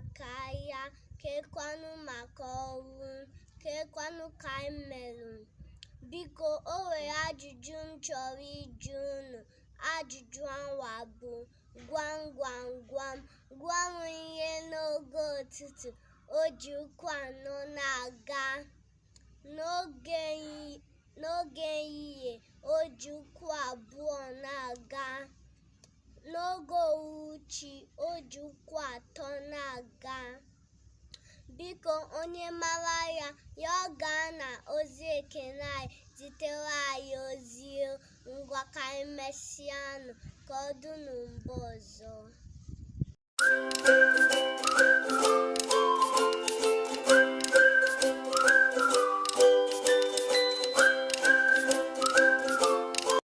Maka ahịa? Kekwanụ maka ọrụ? Kekwanụ ka anyị melụ? Biko, o nwere ajụjụ m chọrọ ịjụ unu. Ajụjụ anwa bụ gwam gwam gwam. Gwa m ihe n'oge ụtụtụ o ji ụkwụ anọ na-aga, n'oge ehihie o ji ụkwụ abụọ na-aga, n'oge uhuruchi o ji ụkwụ atọ na-aga. Biko, onye mara ya, ya gaa na ozi ekene anyị zitere anyị ozi. Ngwa, ka anyị mesịanụ, ka ọ dụnụ mgbe ọzọ.